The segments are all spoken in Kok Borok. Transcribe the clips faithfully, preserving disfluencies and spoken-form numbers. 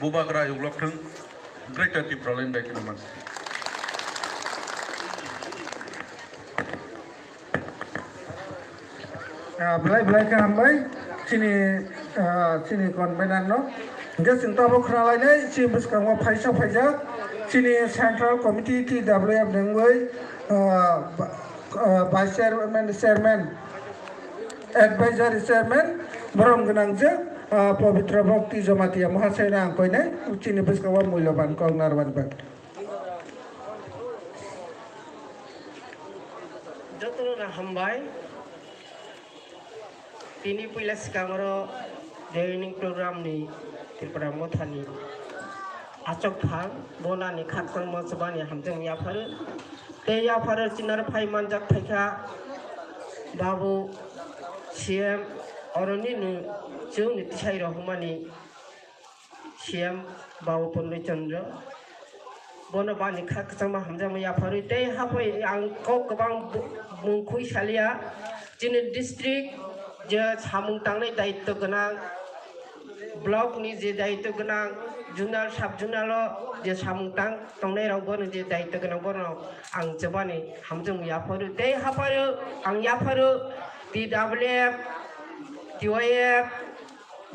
Bubagra yuglok thung, Greater Tipraland bai kheno man. Ah, belai belai khe hambai chini, ah, chini convener no. Hingke chwng tabuk khna lainai, chini bwskango phaisa phaijak chini Central Committee T W F ni wngwi, ah, ba-, ah, Vice Chairman, Chairman, Advisory Chairman, borom gwnang je, ah, Pabitra Bhakti Jamatia Mahasaya no ang koinai, chini bwskango mulyoban kok narwani bagwi. Jotono hambai. Tini puila swkang oro joining program ni Tripura Motha ni achuk thang, bonani khakchangma chubani hamjakma yapharo. Tei yapharo chinaro phai manjak phaikha babu C M oroni no chwngni tisai rohormani C M Babu Purni Chandra. Bono bani kha kwchangma hamjakma yapharwi tei haphai ang kok kwbang bu-, mung khui saliya. Chini district je samung tangnai daityo gwnang, block ni je daityo gwnang, zonal, sub zonal o je samung tang tongnai rok bono je daityo gwnang bono ang chwbani hamjakma yapharwi tei haphai ang yapharo T W F, T Y F,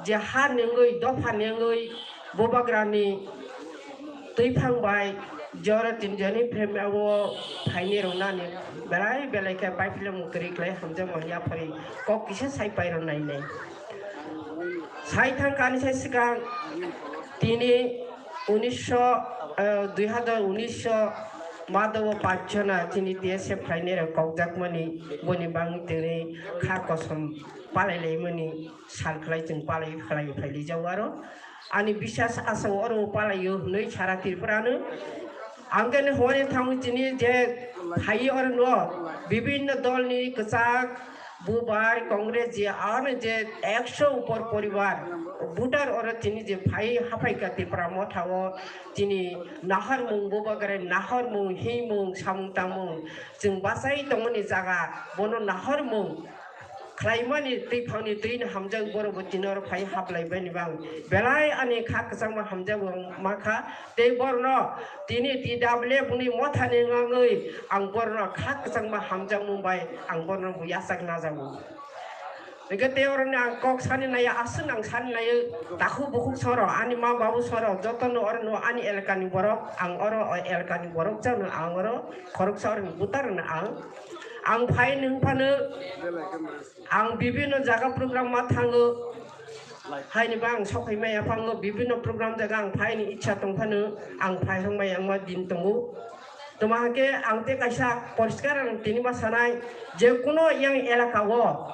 je ha nengwi, dopha nengwi, bubagrani twiphang bai jora tinjani phemao phaini rwnani belai belai khe bai philem kwrwi khlai hamjakma yaphari kok kisa sai pai rwnai nai. Sai thang kani sai swkang tini unisho, eh, dui hazar unisho Madhav Pachchana chini T S F khlainai rok kokjakmani boni bangwi tini kha kosom palai laimani sal khlai chwng palai khlai phai lijao aro. Ani biswas asao oro palaio hwnwi sara Tripura no. Ang khe hwnwi thangwi chini je phai oro no bibinno dol ni kwchak bubai Congress je ano je ekso upor poribar voter oro chini je phai haphai ka Tripura Motha o chini nahormung bubagra nahormung himung samung tangmung chwng bachai tongmani jaga bono nahormung khlaimani twiphangni twino hamjak borok bo tini oro phai haplai bani bang belai ani kha kwchangma hamjak bo mankha tei borno tini T W F ni mothani wngwi ang borno kha kwchangma hamjakmung bai ang borno bo yachak najago. Hingke tei oroni ang kok sani naiya aswk ang sani naiyo takhuk bukhuk soro ani ma babu soro jotono oro no ani elakani borok ang oro o elakani borok jano ang oro khoroksa oroni butarano ang ang phai nwng phano Ang bibinno jaga program ma thango, haini ba ang sokhai maya phango, bibinno program jaga ang phaini ichha tong phano, ang phai hang maya ang ma din tongo. Toma hake ang te kaisa poriskar ang tini ma sanai, je kuno yang elaka o,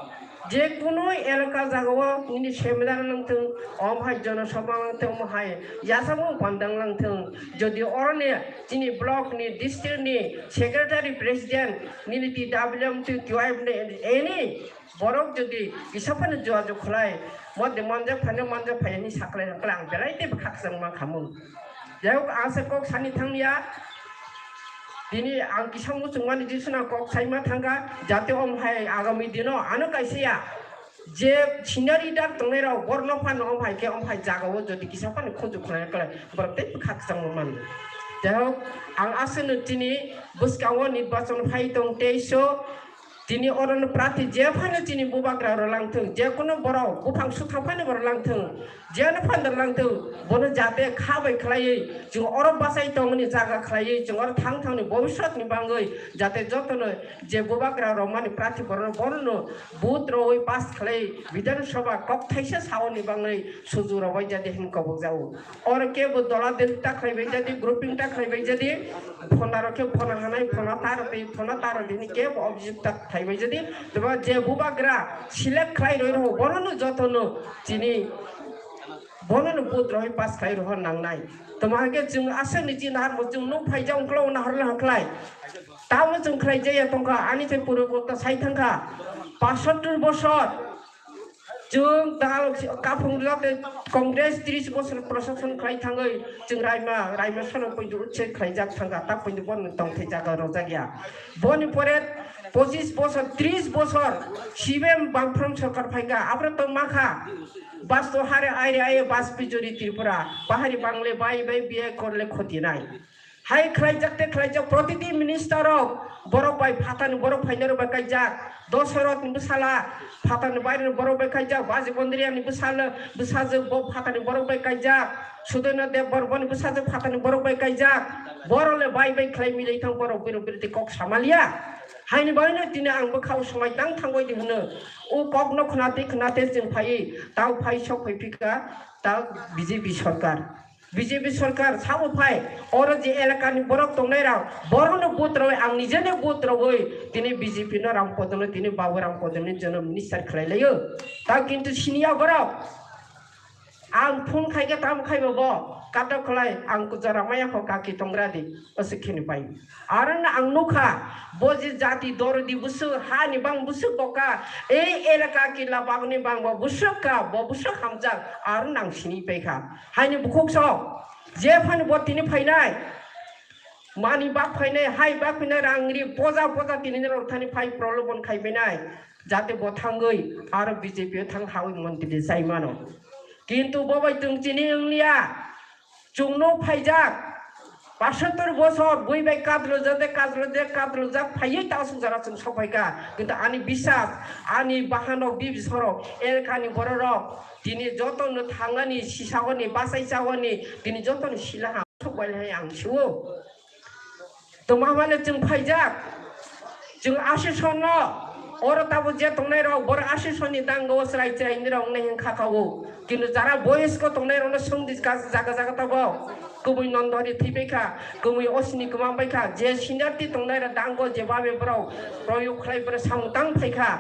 je kuno elaka jaga o nini seminar nang thung, om hai jono sabha nang thung, om hai yasamo pandang nang thung, jodi oroni chini block ni, district ni secretary, president, nini T W M, T Y F ni any Borok jodi kisa phano jua jua khwlai, mo de manjak phano manjak phai hinwi saklai rok ang belai teibo khakchangma khamu. Jai hok, ang se kok sani thangya, tini ang kisa muchungmani jisuna kok saima thangkha, jate om hai agami dino ano kaisa ya je scenery dak tongnai rok borno phano om hai khe om hai jaga o jodi kisa phano khunju khwlai rok borok teibo khakchangma mano. Jai hok, ang aswkno tini bwskango nirbachon phai tong teiso, Tini orono prarthi je phano chini bubagra rw langthung, je kuno borok buphang sukha phano borok langthung, jeno phano langthung, bono jate kha bai khlaiwi chwng oro bachai tongmani jaga khlaiwi chwng oro thang thangni bobiswtni bangwi jate jotono je bubagra rwmani prarthi borokno bonono vote rwwi pass khlai Bidhan Sabha kok thaisa saoni bangwi suju rwbai jate hwn kobok jago. Oro kebo dola dil ta khlai bai jadi, grouping ta khlai bai jadi, phona rok khe phona hanai, phona ta rok tei phona ta rok dini kebo object ta khlai bai jadi, tebo je bubagra select khlai roi rok, bono no joto no chini, bono no vote roi pass khlai rok nangnai. Toma hake chwng aswk ni chini har bo chwng nuk phai jang klo na har le haklai. Tamo chwng khlai jaya tongkha, ani se puro kota sai thangkha. Pasattur bosor. Chwng dal kaphung jate Congress tris bosor proshason khlai thangwi chwng raima, raima sono pointu utse khlaijak thangkha, tak pointu bono tongthai jaga rojak ya. Boni pore pochis bosor, tris bosor C P M bangphrom sorkar phaikha, abro to makha. Bas to hare aire aye bas pijori Tripura, bahari bangle bai bai biye korle khoti nai. Hai khlaijak te khlaijak, protiti minister rok borok bai phatani borok phainai rok bai kaijak, Dosarot ni bwsala phatani baireni borok bai kaijak, Baji Bondriya ni bwsala bwsajwk bo phatani borok bai kaijak, Sudaina Deb Bormani bwsajwk phatani borok bai kaijak, borok le bai bai khlai milai thang borok bini birti kok samalia. Haini baino tini ang bwkhao swmai tang thangwi di hwno, o kok no khwnate khwnate chwng phaiwi tao phai sok phai phika tao B J P sorkar. B J P sorkar sabo phai, oro je elakani borok tongnai rok, borokno vote rwi, ang nijeno vote rwi, tini B J P no rang podono, tini Babu rang podono jono minister khlai laio. Ta kintu siniya borok, ang phone khaikhe tamo khaibo bo, katok khlai, ang jora maya kho kaki tongra di, osi khini pai. Aro no ang nukha, bo je jati dorodi bwswk, hani bang bwswk boka, ei elaka kila bagni bang bo bwswk ka, bo bwswk hamjak, aro no ang sini paikha. Haini bukhuk sok, je phano bo tini phainai, mani bak phainai, hai bak phainai, rang ri, poja poja tini rok thani phai prolobon khai phainai, jate bo thangwi aro B J P o thang hawi montri sai mano. Kintu bo bai chwng chini wngliya, chwngno phaijak, pasatur bosor bui bai kadrojak de, kadrojak, kadrojak phaiwi ta aswk jora chwng sok phaikha. Kintu ani bisas, ani bahanok bibisoro elkani bororok tini jotono thangani, sisagoni, basaisagoni, tini jotono silaha sok bai hai ang sio. Tongma hwnle chwng phaijak, chwng asesonno, oro tabuk je tongnai rok, borok asesonni dango chwrai chwrai hinwi rok wngnai hinkha kha o. Kintu jara boyosko tongnai rokno swngdi jaga jaga tabuk. Kubui nondori thwibai kha, kubui osini kwma bai kha, je seniority tongnai rok dango je babe borok proyog khlai borok samung tang phai kha.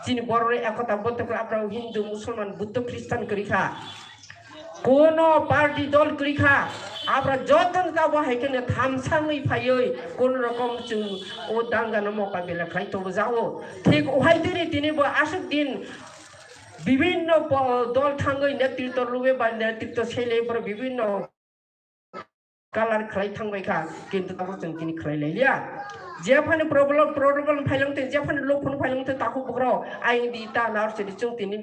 Chini borok ekota botok abrao Hindu, Musulman, Buddho, Christian kwrwi kha. Kono party dol kwrwi kha, abra jotono tabuk hai kheno thamsangwi phaiwi kono rokom chwng o dangano mokabila khlai tongo jao. Thik o hai tini tini bo aswk din bibinno po-, dol thangwi netritw lube ba netritw selei borok bibinno color khlai thangbai kha, kintu tabuk chwng tini khlai lai liya. Je phano problem, problem phailong te, je phano lok phano phailong te, takhuk bukrok ayang di ta nar sidi chwng tini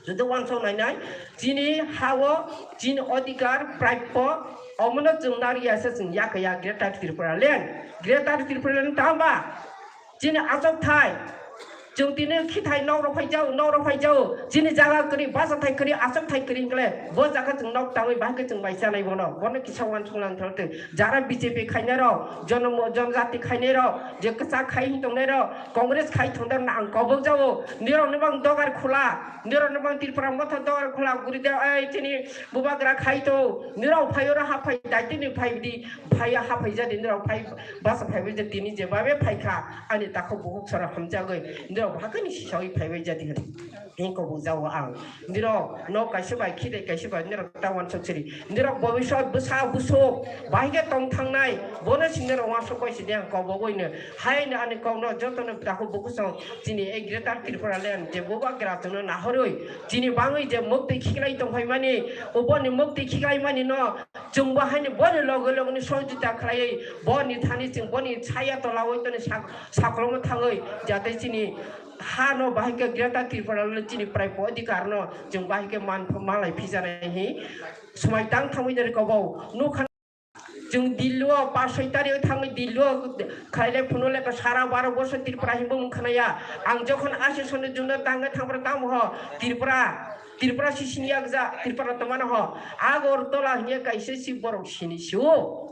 jodi wansok nai nai, chini ha-o, chini odhikar, prapyo, omono chwng nariya se chwng yakaya Greater Tripura Land. Greater Tripura Land tamba? Chini achok thai, chwng tini khithai nok rok phai jao, nok rok phai jao, chini jaga kwrwi, bacha thai kwrwi, achok thai kwrwi hingle, bo jaga chwng nok tangwi bahai khe chwng bai chanai bono, bono kisa wansuk lang thang twi. Jara B J P khainai rok, jonomo, jonjati khainai rok, je kwchak khai hin tongnai rok, Congress khai thongdar na ang kobok jao, nirok ni bang dogar khula, nirok ni bang Tripura motha dogar khula, guri de, ei, chini bubagra khai to, nirok phai oro ha phai, daitini phai di, phai ha phai jadi, nirok phai, basa phai bai je tini je babe phai kha, ani takhuk bukhuk sara hamjagwi, nirok hakani sisawi phai bai jadi hwn. Hingko bujao ang. Nirok nok kaisa bai, khide kaisa bai, nirok ta wansuk siri. Nirok bobisot bwsa busuk, bahai khe tong thangnai, bono si nirok wansuk bai sidi ang kobogwi no. Haino ani kokno jotono takhuk bukhuk song chini ei Greater Tripura Land je bubagra chwngno nahorwi, chini bangwi je muktwi khiklai tongphaimani, uboni muktwi khiklaimani no chwngbo haino boni loge loge ni sohojita khlaiwi, boni thani chwng boni saya tolawi toni sak-, sakoloma thangwi, jate chini hano bahai khe Greater Tripura Land chini prai po adhikar no chwng bahai khe man, malai phijanai hi swmai tang thangwi nari kobau nukha. Chwng Dilli o pas soi tarik o thangwi Dilli o khailai phunuk lekha sara baro bosor Tripura hinwi mung khnaya. Ang jokhon asesonno jungno tangwi thangphra tamo ho Tripura, Tripura si sini yakjak Tripura tongmano ho. Agartala hinya kaisa si borok sini sio.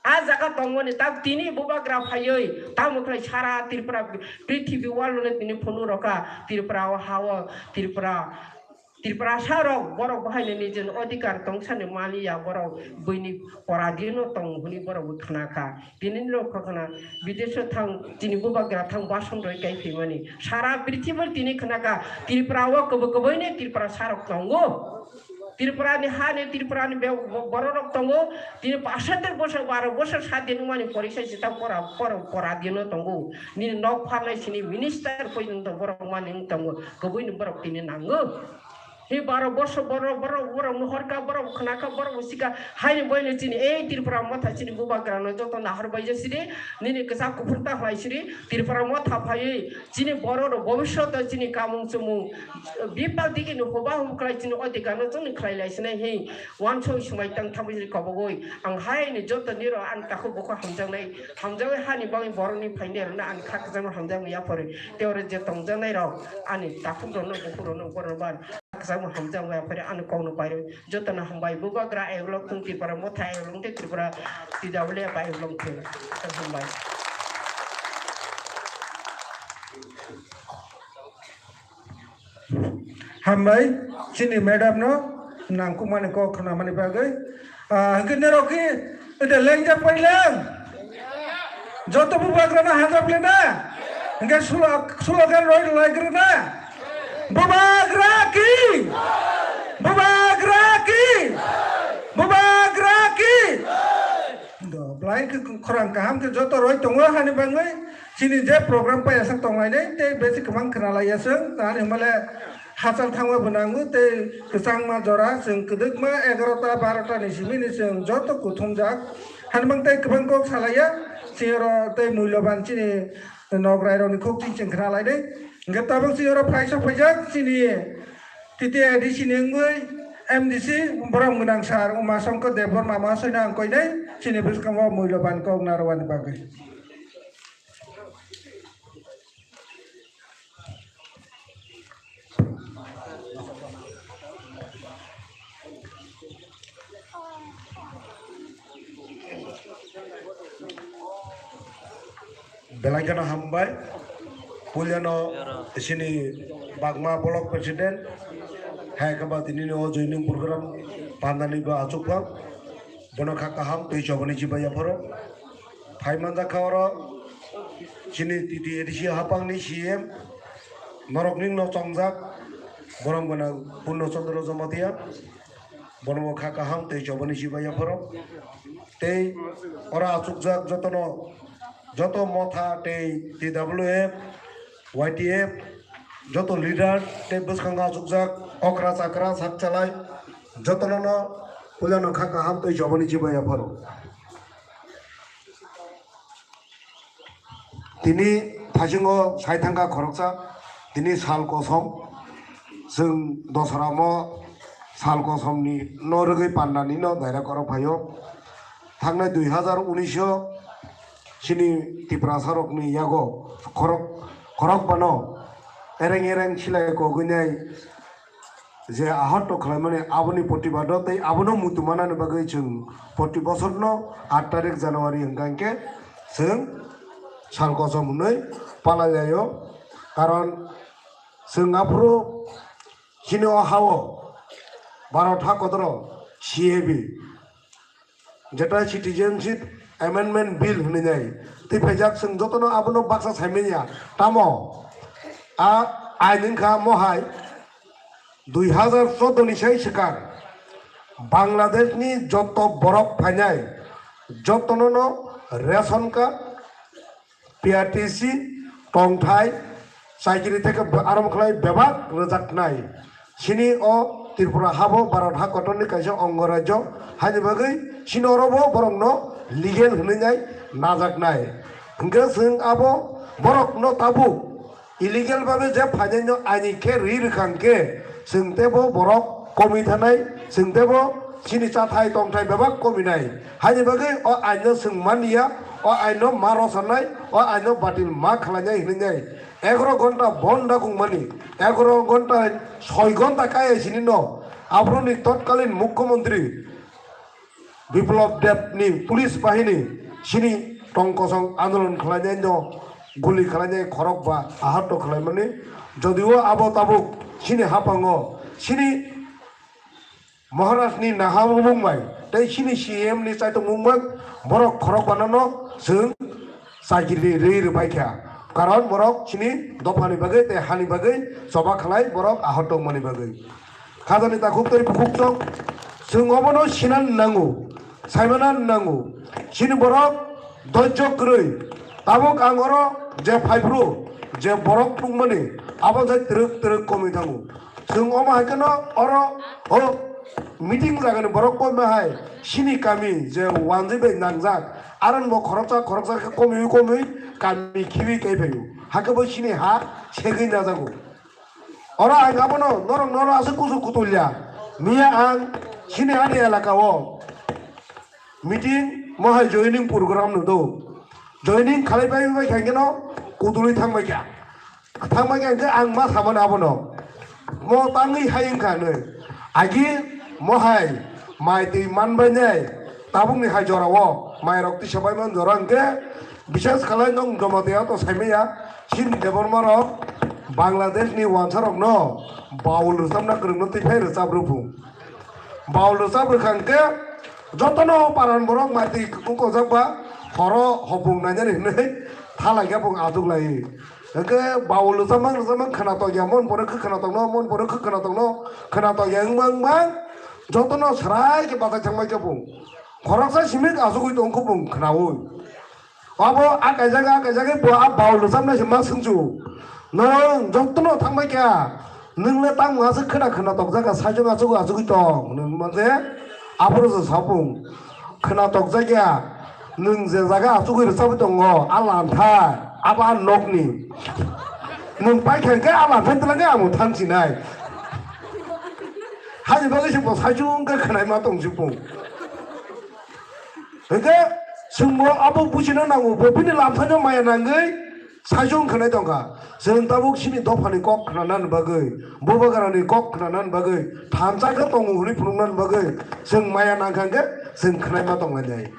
A jaga tongmani tak tini bubagra phaiwi tamo khlai sara Tripura prithibi world no tini phunuk rokha Tripura o ha o Tripura Tiprasa rok borok bo haino nijini odhikar tong sani maliya borok buini pora dino tong hwnwi borok bo khna kha. Tini rok khna bidesh o thang tini bubagra thang bason roi kai phaimani. Sara prithibi tini khna kha Tripura o kwbwi kwbwi ni Tiprasa rok tongo. Tripura ni ha ni, Tripura ni be-, bo-, borok rok tongo. Tini pasater bosor, baro bosor sat din wngmani pori sai sita pora, pora, pora dino tongo. Nini nok pharnai sini minister poi wng tong, borok mani wng tongo. Kubui ni borok tini nango. Hi baro bosor borok, borok, borok no horka, borok khna kha, borok sika. Haini boino chini, ei Tripura motha chini bubagra no joto nahar bai ja siri. Nini kisa kuphur ta hlai siri. Tripura motha phaiwi chini borok rok bobishoto chini kamung chumung. Bipal digi no hoba hum khlai chini odhikar no chwngni khlai lai sinai hi. Wansoi swmai tang thamwi ri kobogoi. Ang hai ni joto niro ang takhuk bukhuk hamjaknai, hamjaknai hani bagwi borokni phaini rwna ang kha kwchangma hamjaknai yaphori. Tei oro je tongjaknai rok ani takhuk rokno bukhuk rokno borok ban kwchangma hamjaknai yaphori ani kokno pairwi jotono hambai. Bubagra eglok thung Tripura motha eglok tei Tripura T W F eglok thung. Hambai. Hambai, chini madam no nangkukmani kok khnamani bagwi. Ah, hwnkhe norok khe ede lengjak pai lang. Joto bubagra no hajap le na. Hwnkhe sulo-, slogan roi lai gru na. Bubagra ki! Bubagra ki! Bubagra ki! Do, belai khe khorang kaham khe joto roi tongo hani bagwi. Chini je program paiyasa tonglainai tei besi kwbang khwnalaiyaswng, tani hwnmale hachal thangma bo nango tei kwchangma jora chwng kwdwkma egarota barota ni simi ni chwng joto kuthumjak. Hanmang tei kwbang kok salaiya, chini oro tei muiloban chini nograi rokni khok ching chwng khwnalainai. Hwnkhe tabuk chini oro phaisa phaijak chini T T A D C ni wngwi M D C borok gwnang sir Uma Shankar Debbarma Mahasoino ang koinai chini bwskango muiloban kok narwani bagwi. Belai kheno hambai. Puilano chini Bagma Block President, hai khe ba tini o joining program pandani bo achukha. Bono kha kaham tei chobani chibai yapharo. Phai manjak kha oro chini T T A D C hapangni C M, norokni no chongjak, borom gwnang Purno Chandra Jamatia, bono bo kha kaham tei chobani chibai yapharo. Tei oro achukjak jotono, joto motha tei T W F, Y T F, joto leader tei bwskango achukjak okra chakra sak chalai, jotono no puilano kha kaham tei chobani chibai yapharo. Tini thaisingo sai thangkha khoroksa, tini sal kosom, chwng dosaramo sal kosomni no rwgwi pandani no direct oro phaio. Thangnai dui hazar unis o chini Tiprasa rokni yago khorok, khorok bano ereng ereng silai kogwinai je ahorto khlaimani aboni protibado tei abono muitu manani bagwi chwng proti bosorno aat tarik January hwnkha hwnkhe chwng sal kosom hwnwi palailaio. Karon chwng aphuru chini o hao Bharat ha kotoro C A B, jeta Citizenship Amendment Bill hwnwi nai twi phaijak, chwng jotono abono baksa saimanya. Tamo a ain wngkha mohai dui hazar choudo ni sai swkang Bangladesh ni joto borok phainai jotono no ration card, P R T C, tongthai, chakiri theke arom khlai bebak rwjaknai. Chini o Tripura habo Bharat ha kotorni kaisa ongo rajyo, haini bagwi chini oro bo borokno legal hwnwi nai najaknai. Hwnkhe chwng abo borokno tabuk illegal babe je phainaino aini khe ri rwkha hwnkhe, chwng teibo borok komi thanai, chwng teibo chini chathai tongthai bebak kominai. Haini bagwi o aino chwng manya, o aino ma rwchanai, o aino batil ma khlainai hwnwi nai. Egaroh ghonta bon dakungmani, egaroh ghonta soi ghonta kaya sinino aphuruni totkalin mukhyamantri Biplab Deb ni police bahini chini tong kosong andolon khlainai no guli khlainai khorok ba ahato khlaimani, jodio abo tabuk chini hapango chini Maharaj ni naha mung bai tei chini C M ni chaitung mung bai borok khorok banano chwng chakiri rwi rwbai kha, karon borok chini dophani bagwi tei hani bagwi choba khlai borok ahato mani bagwi. Khajani takhuk tei bukhuk chok, chwng obono sinan nango, saimana nango. Chini borok dojjo kwrwi. Tabuk ang oro je phaiphuru, je borok nukmani, abo je twrwk twrwk komwi thango. Chwng omo hai kheno oro o meeting jagani borok koima hai sini kami je wanjwi bai nangjak, aron bo khoroksa khoroksa khe komwi komwi kami khibi kai phaio. Hakhe bo sini ha segwi najago. Oro ang abono norok noro aswk kusu kutulya. Miya ang sini ani elaka o meeting mohai joining program no do. Joining khalai pai bai khaikeno kutulwi thangbai kha. Thangbai kha hwnkhe ang ma samani abono. Mo tangwi hai wngkha hinwi. Agi mohai mai twi manbai nai tabukni hai jorao mairok tisa bai man jora hwnkhe Bishes khalai nwng Jamatia to saimaya, chini Debbarma rok Bangladesh ni wansa rok no baul rwchapna kwrwng no twi phai rwchap rw phu. Baul rwchap rwkha hwnkhe jotono paran borok mai twi kwkung kojak ba horo hopung nainani hinwi thalai khe bung ajuk lai. Hwnkhe baul rwchapmang rwchapmang khwnatok ya mon pore khwnatok no mon pore khwnatok no khwnatok ya wngmang mang jotono srai khe bathai thangbai khe bung khoroksa simi asugwi tong khe bung khwnaui. Abo a kaijak a kaijak bo a baul rwchapnai se ma swngchu. Nwng jotono thangbai kha. Nwng le tamo aswk khwna khwna tokjak kha saichung achugwi achugwi tong. Nwng ma je aphuru se sapung khwna tokjak ya. Nwng je jaga achugwi rwchapwi tongo a lanthai abo a nokni. Nwng pai kha khe a lanthai twlang khe amo thang sinai. Hani bagwi se bo saichung khe khwnaima tong sipung. Hwnkhe chwngbo abo buchina nango, bo bini lamthano maya nangwi saichung khwnai tongkha. Chwng tabuk chini dophani kok khnanani bagwi, bubagrani kok khnanani bagwi, thansa khe tongo hwnwi phunuknani bagwi chwng maya nangkha hwnkhe chwng khwnaima tonglainai.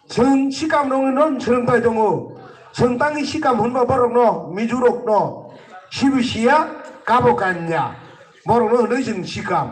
Chwng sikam rokni no swrwngthai tongo. Chwng tangwi sikam hwnba borokno, Mizo rokno sibo siya, kabo kanya. Borokno hwnwi chwng sikam.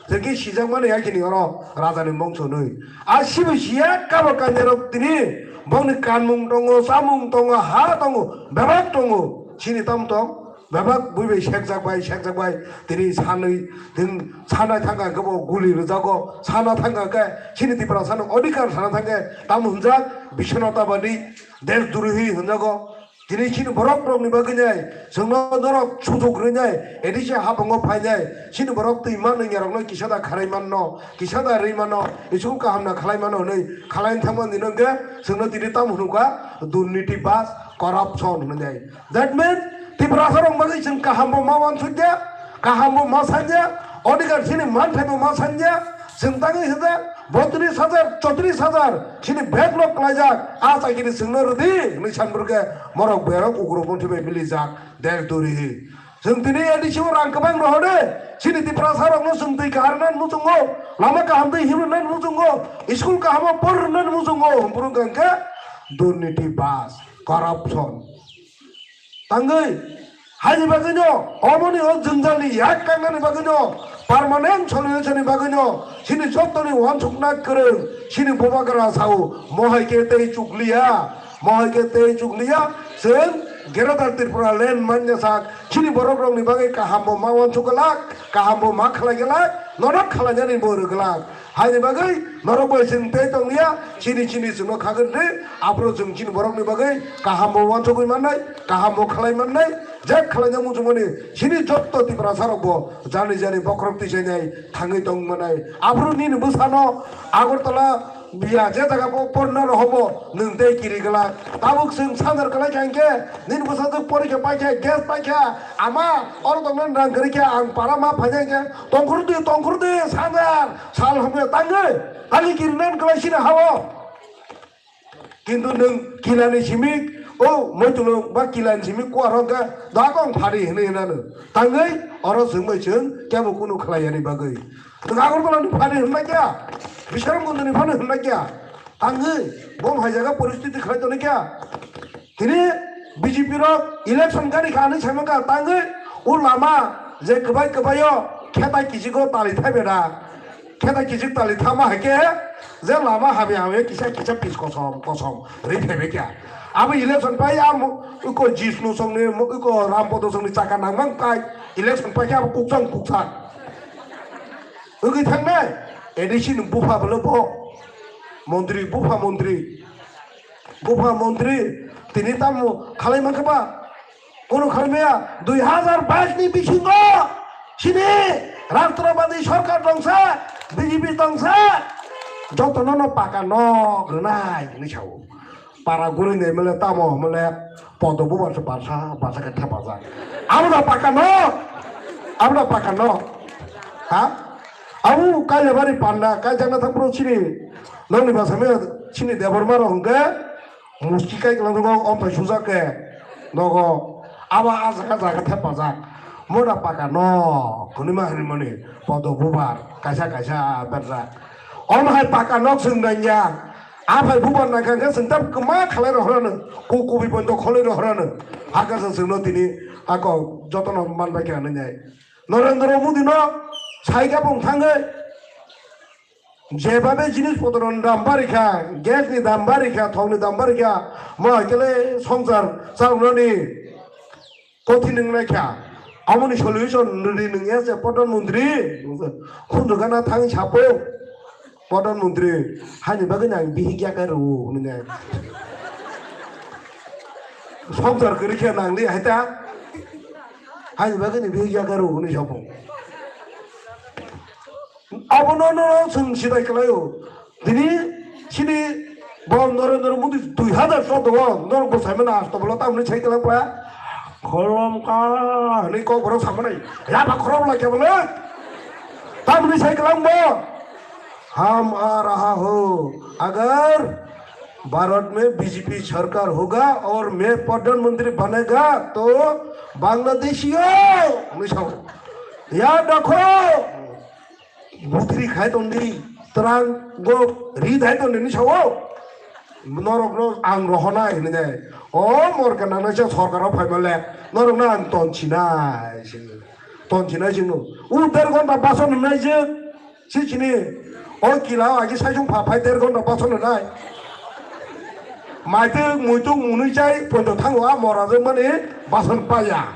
Hwnkhe sijakmani hakhe ni oro rajani bongso hwnwi. A sibo siya kabo kanjarok tini bongni kanmung tongo, chamung tongo, ha tongo, bebak tongo. Chini tamo tong? Bebak bui bai sekjak bai, sekjak bai. Tini sanwi, tini sana thangka hwnkhe bo guli rwjago. Sana thangka hwnkhe chini Tiprasano odhikar sana thangkhe tamo hwnjak, Biswanath Abadi, Desh Drohi hwnjago. Tini chini borok rokni bagwi nai, chwngno norok sujuk rwnai, A D C habango phainai, chini borok twi manwi yarokno kisa da kharwi manno, kisa da rwi manno, isuk kaham na khlai mano hwnwi khlai thangmani nokhe chwngno tini tamo hwnukha durniti bas, corruption hwnwi nai. That means Tiprasa rok bagwi chwng kaham bo ma wansukya, kaham bo ma sanya, odhikar chini manthai bo ma sanya, chwng tangwi hwnjak, botris hajar, chotris hajar, chini backlog klaijak, a chakiri chwngno rwdi, hwnwi sanbwrwkhe morok berok ugroponthi bai milijak, Desh Drohi. Chwng tini A D C o rang kwbang rohode, chini Tiprasa rokno chwng twi kahar nan muchungo, lama kaham twi himrwnan muchungo, school kahamo porrwnan muchungo, hwnbwrwkha hwnkhe durniti bas, corruption. Tangwi, haini bagwino, omoni o jwngjalni yak kangnani bagwino, permanent solution ni bagwino, chini jottoni wansukna kwrwng, chini bubagra sao, mohai khe tei chukliya, mohai khe tei chukliya, chwng Greater Tripura land manya sak, chini borok rokni bagwi kaham bo ma wansuk glak, kaham bo ma khlai glak, nono khlainani bo rw glak. Haini bagwi norok bai chwng tei tongya, chini chini chwngno khagwrdi, aphuru chwng chini borokni bagwi kaham bo wansugwi mannai, kaham bo khlai mannai, je khlaina muchungmani chini jotto Tiprasa rok bo jani jani bokhorok tisainai thangwi tong manai. Aphuru nini bwsano Agartala biya je jaga bo porna rohobo nwng tei kiri glak. Tabuk chwng sanar kwlai kha hinkhe nini bwsajwk porikha paikha, gas paikha, ama oro tongna rang kwrwi kha ang para ma phainai khe tongkhor di, tongkhor di, sanar. Sal hamya tangwi, tangwi kirinan kwlai sini hao. Kintu nwng kilani simi, o moitulung ba kilani simi kuar hwnkhe dakong phari hwnwi hwnano. Tangwi oro chwngbai chwng kebo kunu khlai yani bagwi. Nwng Agartala ni phani hwnna kya? Bisramganj ni phani hwnna kya? Tangwi bom hai jaga poristiti khlai toni kya? Tini B J P rok election gari kha hinwi saimang kha tangwi o lama je kwbai kwbai o kheta kichik o tali thai beda. Kheta kichik tali thama hai khe je lama hamya hamya kisa kisa pis kosom kosom ri phai bai kha. Abo election pai a mo-, iko Jishnu songni mo-, iko Rampodo songni chaka nangmang kai election pai khe abo kukchang kukchang. Wngwi thangnai, A D C ni bupha bwle bo. Montri, bupha montri. Bupha montri, tini tamo khalai mankha ba? Kono khalai maya, dui hazar bais ni bisingo chini Rashtrabadi Sarkar tongsa, B J P tongsa, jotono no paka nok rwnai hinwi sao. Para guri nei mele tamo mele podo bubar se barsa, barsa khe thepajak. Abo da paka nok, abo da paka nok. Ha? Abo Kailabari panda, kaijakna thang pro chini, nongni basa me chini Debbarma rok hwnkhe, musti kai kwlangjago, omthai sujak khe nogo. Abo a jaga jaga thepajak. Moda paka nok hwnwi ma hwnwi mani podo bubar kaisa kaisa berjak. Omo hai paka nok chwng nangya. A phai bubar nangkha khe chwng tam kwma khalai rohorano. Ku kubi pondo kholai rohorano. Hakhe chwng chwngno tini ako jotono manbai khe hwnwi nai. Narendra Modi no sai khe bung thangwi. Jebabe jinis potro ni dam barikha, gas ni dam barikha, thok ni dam barikha, mo hai khe le songsar chalnani kothin wng lai kha. Amoni solution rwdi nwng ya se Pradhan Mantri, khunju gana thang sapo Pradhan Mantri, hani bagwi nang bihik ya khe rw nang. Songsar kwrwi khe nang li hai ta, hani bagwi ni bihik ya khe rw ni sapo. Abono no chwng sidai kwlaio. Tini chini bo Narendra Modi dui hazar choudo o norok bo saimano asto bolo tamni sai kwlangkha. Kholomkha hwnwi kok borok samanai. Yaba khorok lai khe bole. Tamni sai kwlangbo. हम आ रहा हूँ, अगर भारत में बीजेपी सरकार होगा और मैं प्रधानमंत्री बनेगा तो बांग्लादेशियों, hwnwi sao. याद रखो. Butri khai tongdi, twrang go ri dai tongdi ni sao. Norok no ang rohonai hwnwi nai. O morka nang nai se sorkar o phai male. Norok no ang ton sinai se. Ton sinai se no. U der ghonta bason nai je. Si chini. O kila o agi sai sung pha phai der ghonta bason nai. Maituk muituk munui chai poito thango a mora je mani bason paya.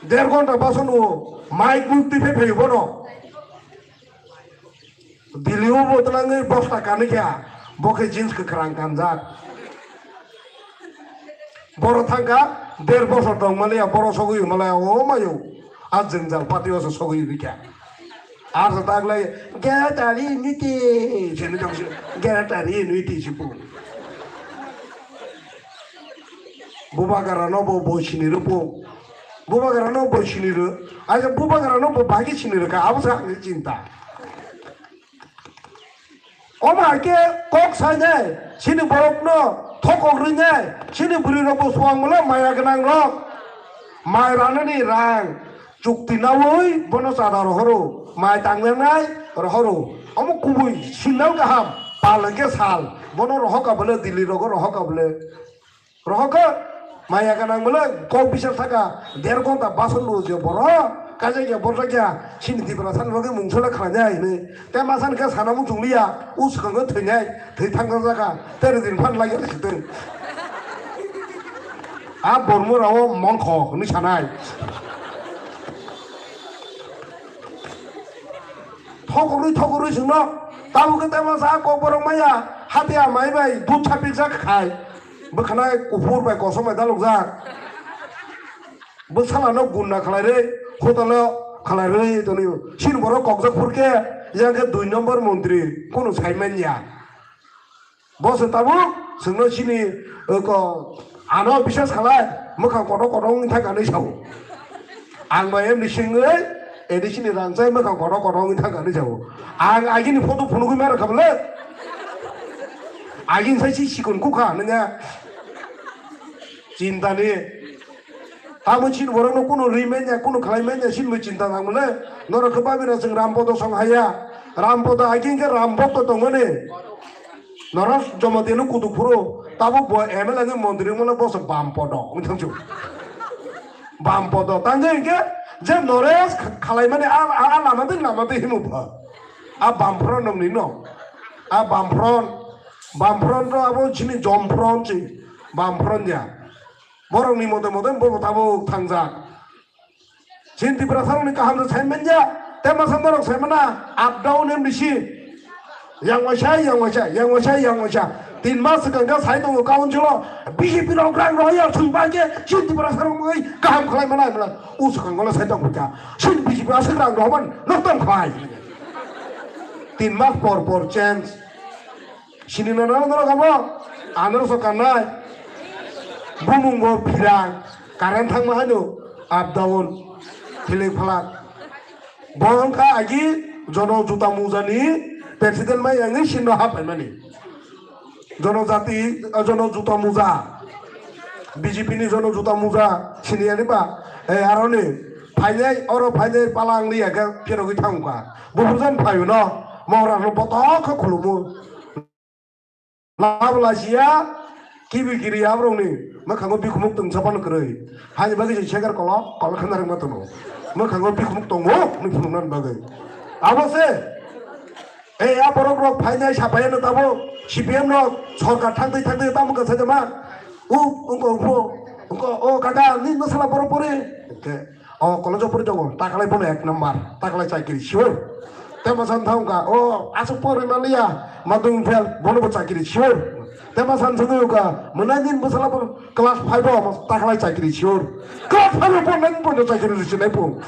Der ghonta bason o mic mukti phe phe bono. Dili o bo twlangwi bosta kanwi kha, bo khe jeans kwkhwrang kanjak. Boro thangkha der bosor tong maliya, boro sogwi malaya, o mayo. A jwngjal pati o sogwi rikha. Ar sa tak lai, "Gera tari niti," sini tong si, "Gera tari niti," si pu. Bubagra no bo bo sini ru pu. Bubagra no bo sini ru. Aja bubagra no bo bagi sini ru ka, abo sa ang chinta. Omo hai khe kok sainai, chini borokno thokok rwnai, chini bwrwirok bo swang molo maya gwnangrok. Mai ranani rang chukti naui bono chada rohoro, mai tangjaknai rohoro. Omo kubui signal kaham, pal hwnkhe sal, bono rohok ka bole, Delhi rogo rohok ka bole. Rohokha, maya gwnang bwle kok bisar saka, der ghonta bason luo je borok, kaijak ya borjak ya, chini Tiprasa ni bagwi mungsa le khlainai hinwi. Tei masa ni khe sana muchung liya, u swkang khe thwinai, thwi thangsa jaka, tere din phan laiya se tong. A bormo rao mongkho hinwi sanai. Thokorwi thokorwi chwngno, tabuk khe tei masa kok borok maya, hatiya mai bai dud sapikjak khai. Bwkhana kuphur bai kosom bai dalokjak. Bwsala no gunda khlai rwi, hotel o khlai rwi toni. Chini borok kokjak phur khe, yang khe dui number montri, kunu sai manya. Bo se tabuk, chwngno chini, uh, ko, ano bisas khalai, mwkhang kotor kotor wngwi thangkha hinwi sao. Ang bai emni singwi, A D C ni rangchai mwkhang kotor kotor wngwi thangkha hinwi sao. Ang agini photo phunugwi mara kha bwle. Agini sai si sikon kukha nwnga. Chinta ni. Tamo chini borokno kunu ri manya, kunu khlai manya, chini bo chinta nang bwle. Norok khe babina chwng Rampodo song haya. Rampodo agini khe Rambokto tongmani. Norok Jamatia no kutuk phuru. Tabuk bo M L A ni montri wngmano bo se Bampodo wngwi thangsu. Bampodo tangwi hinkhe je Noresh kh-, khlaimani a, a, a lama twi lama twi himo pha. A Bamfront nokni no. A Bamfront. Bamfront ro abo chini Jomfront si. Bamfront ya. Borokni mote mote bo tabuk thangjak. C Chini Tiprasarokni kaham se sai manya, tei masa norok sai mana, up down M D C. Yang waisa, yang waisa, yang waisa, yang waisa. Tin mas swkang khe sai tongo council-o, B J P rok rang rohor ya, thwi bai khe, chini Tiprasarok mui kaham khlai manai, manai. O swkang ulo sai tong kha. Chini B J P aswk rang rohor man, nok tong khlai. Tin mas por por change. Sini no no no kamo. Anor so kanai. Bumung bo phirang. Current thangma hanu. Up down. Hilik phalak. Bo wngkha agi jono juta mujani president mai yangi sinno hap paimani. Jono jati, jono juta muja. B J P ni jono juta muja. Sini ani ba. Eh, aroni. Phainai, oro phainai palang liya khe phirogwi thangkha. Buphurjan phaio no. Mohra no botok khe khulumu. Lab lasiya, kibi kiri abrongni, mwkhango bikhumuk tungsa phano kwrwi. Hani bagwi se segar kolok, kolok khe narwkma tono. Mwkhango bikhumuk tongo, ni phunuknani bagwi. Abo se, ei, a borok rok phainai saphaiya no tabo, C P M rok, sorkar thangtwi thangtwi tamo khe sajama. U, ungko, ungko, ungko, o kaka, ni no sala borok pore. Hwnkhe, O college-o pori tongo, takalai bono ek number, takalai chakiri sure. Tei masa wng thang wngkha, o aswk porwi manliya, madung fail, bono bo chakiri sure. Tei masa wng thang wngkha, mwnai din bwsala bo class five-o, takalai chakiri sure. Class five-o pornai bono chakiri rwchwnai pung.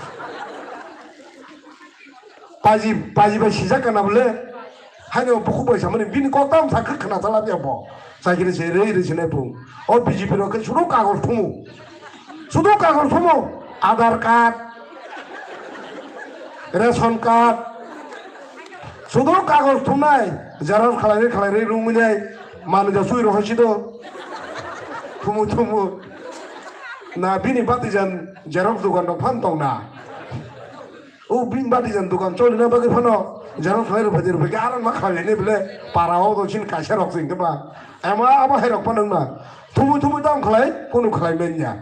Paji, paji bai sijak kana bole, haino bukhuk bai samani, bini kok tam sa khwna chala biya bo. Chakiri se rei rei sinai pung. O B J P rok khe sudo kagoj thumu. Sudo kagoj thumu. Aadhaar card, ration card. Sudo kagoj thumnai. Xerox khalai rei khalai rei rungwi nai. Manwi da sui rohoi sido. Thumu thumu. Na bini bati jan xerox dogan rok phan tong na. O bini bati jan dogan choli na bagwi phano xerox khalai rok phai rok phai aro ma khalai ni bele para o do chin kaisa rok sing ba. Ama abo hai rok phano na. Thumu thumu tam khalai, kunu khalai men ya.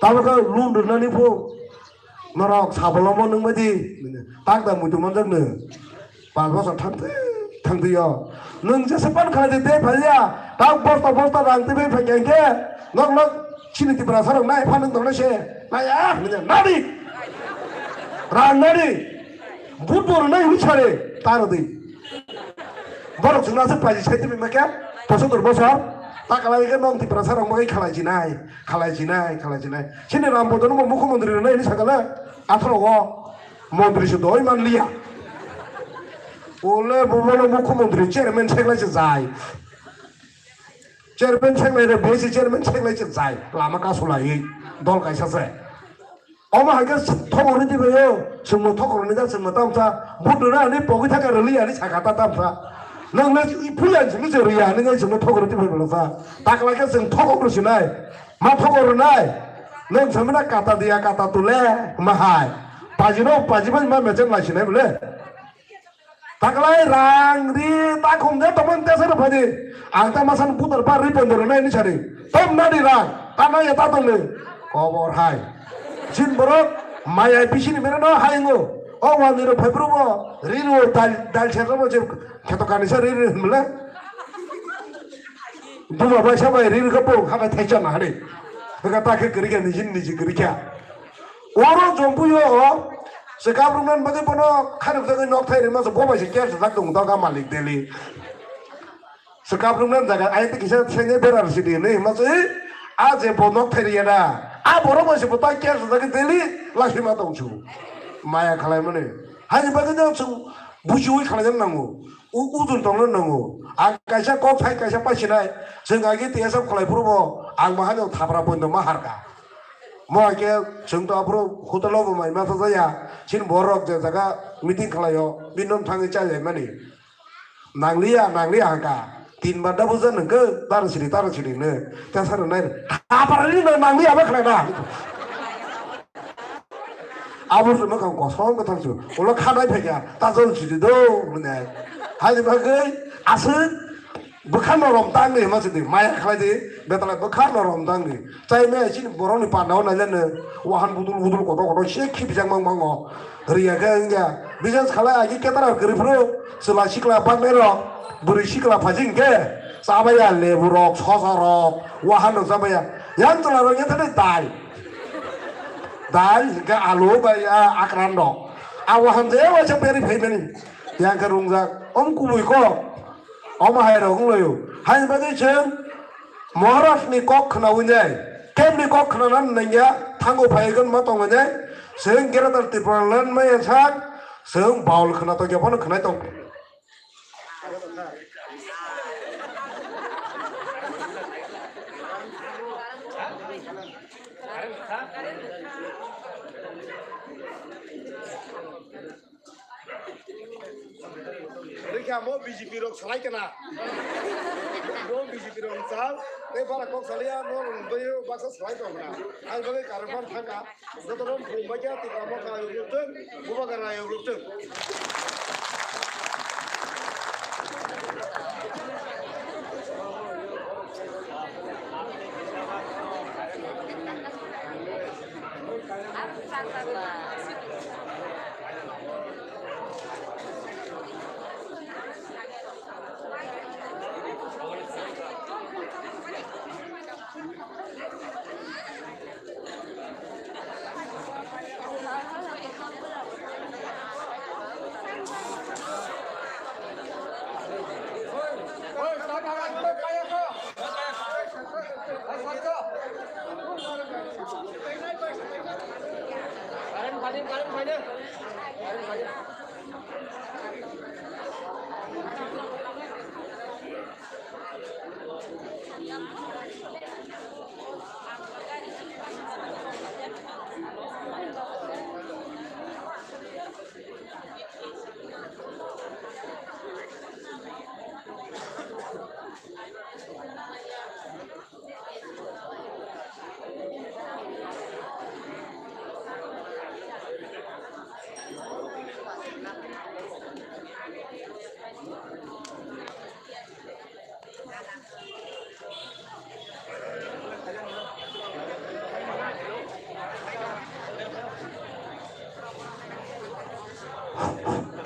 Tamo khe loan rwnani pho. Norok sabolomo nwng bai di. Tak da muitu manjak nwng. Panch bosor thangtwi, thangtwi o. Nwng jesa pan khalai de, de phaiya. Tak bosta, bosta rang twi bai phai khe, nok, nok chini Tiprasa rok nai phan nwng tongnai se. Nai, ah, nini, nadi. Rang nadi. But bo rwnai hwnwi sare, ta rwdi. Borok chwngno aswk paji sai tongwi ma khe, poso dur bosor, ta kalai khe nong Tiprasa rok bagwi khalai chinai, khalai chinai, khalai chinai. Chini Ram Bodon bo mukhyamantri rwnai hwnwi sakha le, atharo o montri se doi man liya. Ole bo bono mukhyamantri chairman seklai se jai. Chairman seklai re, B S C chairman seklai se jai. Lama kasulai dol kaisa se. Omo hai khe thok rwdi bai o, chwngno thok rwni da chwngno tamsa, but rwna ani pogwi thaka rwli ani sakha ta tamsa. Nwng le phuya chwngno se rwya ani ngai chwngno thok rwdi bai bwlasa. Takla khe chwng thok rw sinai, ma thok rwnai. Nwng samina kata diya kata tule ma hai. Paji no paji bai ma mechem lai sinai bole. Taklai rang ri ta khum de tongmani tesa rw phai di. Ang ta masan putar par ri pondo rw nai ni sari. Tom na di rang. Ta na ya ta tong ni. Kobor hai. Chin borok maya bisi ni mera no hai ngo. O wan ni ro phai bru bo. Ri ro dal, dal ser ro bo je. Kheto kani sa ri ri mle. Duma bai sa bai ri ri ka po. Ha bai thai cha na ha ri. Ka ta khe kri ka ni jin ni ji kri ka. Oro jompuyo o, se kabruknani bagwi bono khanuk jagwi nok thai rima se bo bai se ker sajak tongo doga malik daily. Se kabruknani jaga ai te kisa senge berar sidi hinwi hima se, a je bo nok thai riya na, a borok bai se bo ta ker sajagwi daily lakhima tongsu. Maya khalai mani. Hani bagwi no chwng bujiwi khalai nango. U-, ujul tongna nango. Ang kaisa kok phai kaisa paisinai. Chwng agi T S F khlai phuru bo ang bo haino thapra poino ma harka. Mo hai khe chwng to aphuru hotel o bo mai ma sajaya. Chini borok je jaga meeting khlai o, bini nom thangwi chajai mani. Nangliya, nangliya hangka. Tin bar da buja nangkhe, taro siri, taro siri no. Tesa rwnai. Thapra ni no nangliya ba khlai na. Abo se mwkhang kosom kwthang se ulo khanai phaikha, ta jol sidi do hwnwi. Haini bagwi aswk bwkha norom tangni hima sidi, maya khlai di, betala bwkha norom tangni. Chai maya chini borokni pandao nailano wahan budul budul kotor kotor se khibijak mang mango. Riya khe wngya, business khalai agi ketara kwrwi phuru chwla sikla baknai rok, bwrwi sikla phaji hwnkhe chabaya lebu rok, sosa rok, wahan rok chabaya. Yang chwla rok yathani dai. Dal hingke alu bai a akran rok. Abo hamjaya waisa beri phaimani. Yang khe rungjak. Om kubui kok. Omo hai rok wnglaio. Haini bagwi chwng Maharaj ni kok khnawi nai. Kemni kok khnana nangya thango phaigon ma tongo nai. Chwng Greater Tipraland maya sak. Chwng baul khna tokya phano khnai tong. Rikha mo B J P rok salai kana. Mo B J P rok sal. Tei bara kok salia no rong bai baksa salai tong na. Ang bagwi karon thangka. Jotono bumbaikha Tipra Motha ayuk rwktwng, Bubagra ayuk rwktwng.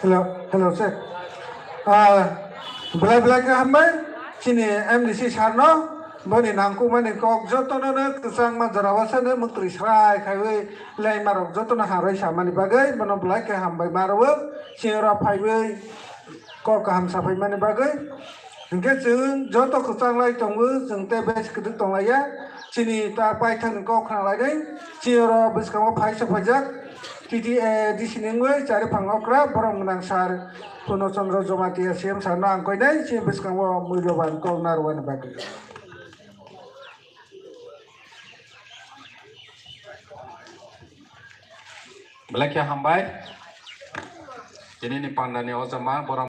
Hello, hello, sir. Ah, belai belai khe hambai chini M D C sir no, boni nangkukmani kok jotono no kwchangma jora o sano mwktwi srai khaiwi laima rok jotono harwi samani bagwi bono belai khe hambai ma rwo, chini oro phaiwi kok kaham saphai mani bagwi. Hinkhe chwng joto kwchang lai tongo, chwng tei base kwdwk tong laiya. Chini ta paithakni kok khna lainai. Chini oro bwskango phai sok phaijak T T A D C ni wngwi chari phang okra borom gwnang sir Purno Chandra Jamatia C M sir no ang koinai chini bwskango mulyoban kok narwani bagwi. Belai khe hambai. Tini ni panda ni o jama borom.